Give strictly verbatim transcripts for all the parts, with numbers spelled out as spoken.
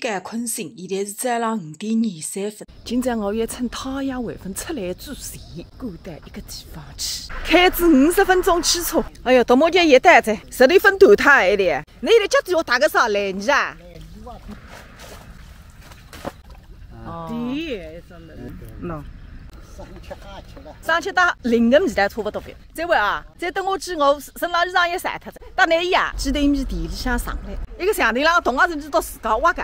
该困醒，现在是早浪五点二三分。今朝我要趁太阳还朆出来之前，赶到一个地方去，开仔五十分钟汽车。哎哟，大毛姐也到哉，十六分头他还来，侬现在脚底下打个啥来着啊？哦。对，真的。喏。上去打零个味道差不多个。这位啊，再等我去，我身浪衣裳也晒脱了。 搭侬一样，鸡头米店里向上来，一个墙头浪动啊，甚至到自家挖个。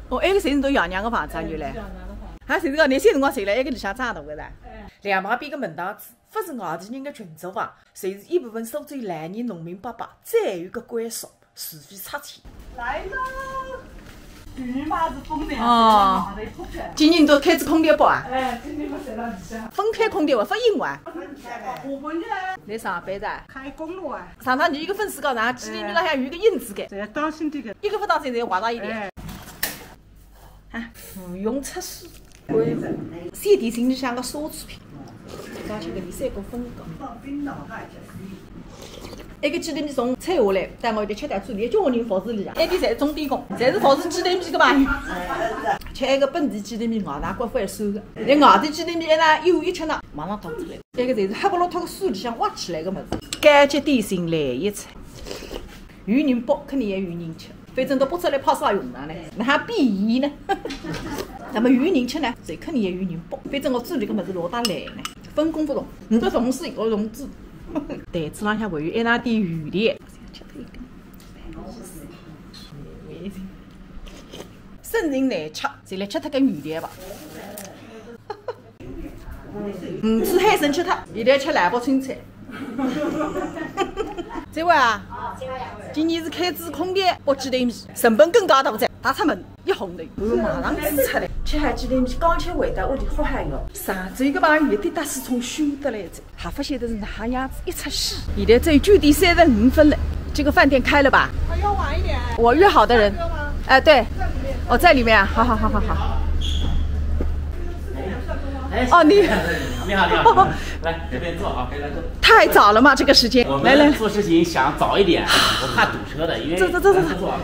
哦，埃个侪是侬爷娘个房子啊，原来。还侪是讲，侬小辰光侪辣埃个里向长大个噻。两旁边个门档子，勿是外地人个群租房，侪是一部分苏州老年农民伯伯，再有一个归宿，除非拆迁。来了。 雨嘛是风的呀，哦。今年都开仔空调不啊？哎，今年没睡到里向。分开空调啊，分阴啊？分开的。下半日啊。来上班的啊？开公路啊。上趟你一个粉丝讲，上鸡头米浪向有一个印子个。对，当心这个。一个不当心，侪划到一点。哎。啊，芙蓉出水。 小点心里向个奢侈品，而且搿里三个分高。埃个鸡头米从拆下来，但我有点吃掉嘴里，交关人服侍里向，埃点侪是钟点工，侪是服侍鸡头米个朋友。吃埃个本地鸡头米，外头刮勿会酸个，连外头鸡头米埃能一碗一吃呢，马上倒出来。埃个侪是黑不落脱个水里向挖起来个物事。高级点心来一只，有人包，肯定也有人吃。 反正都包出来派啥用场呢？哪哈比伊呢？那么有人吃呢，侪肯定也有人包。反正我嘴里个物事老大来呢，分工不同，你个同事，我同事。台子浪向还有一大点鱼的，省人难吃，侪来吃脱个鱼的吧。 嗯，吃海参吃脱，现在吃萝卜青菜。这位啊，今年是开仔空调，包鸡头米，成本更加大哉，踏出门一红头，我马上支出来，吃好鸡头米，刚吃回到屋里好嗨哟。上周一个朋友也得搭水冲修得来哉，还勿晓得是哪样子一出戏。现在只有九点三十五分了，这个饭店开了吧？还要晚一点。我约好的人。在这吗？哎，对。在里面。哦，在里面啊，好好好好好。 哎，哦，你你好，你好，你好，来这边坐啊，可以来坐。太早了嘛，这个时间。我来来们，做事情想早一点，我怕堵车的，因为坐坐坐坐坐坐。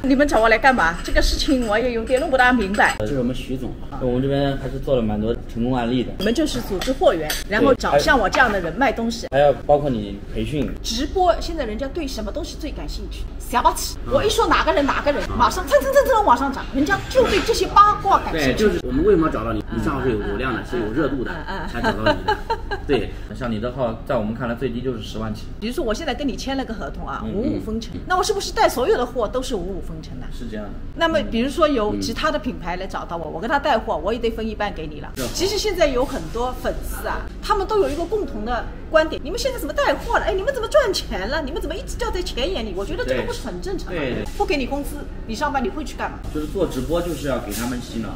你们找我来干嘛？这个事情我也有点弄不大明白。这是我们徐总，我们这边还是做了蛮多成功案例的。你们就是组织货源，然后找像我这样的人卖东西。还有包括你培训，直播现在人家对什么东西最感兴趣？小八七，我一说哪个人哪个人，马上蹭蹭蹭蹭往上涨，人家就对这些八卦感对，兴趣。就是我们为什么找到你？你账号是有流量的，是有热度的，嗯嗯才找到你的。对，像你的号，在我们看来最低就是十万起。比如说我现在跟你签了个合同啊，嗯五五分成，那我是不是带所有的货都是五五分成的？是这样的。那么比如说有其他的品牌来找到我，我跟他带货，我也得分一半给你了。对。其实现在有很多粉丝啊，他们都有一个共同的观点，你们现在怎么带货了？哎，你们怎么赚钱了？你们怎么一直掉在钱眼里？我觉得这个不是很正常吗？对对。不给你工资，你上班你会去干嘛？就是做直播，就是要给他们洗脑。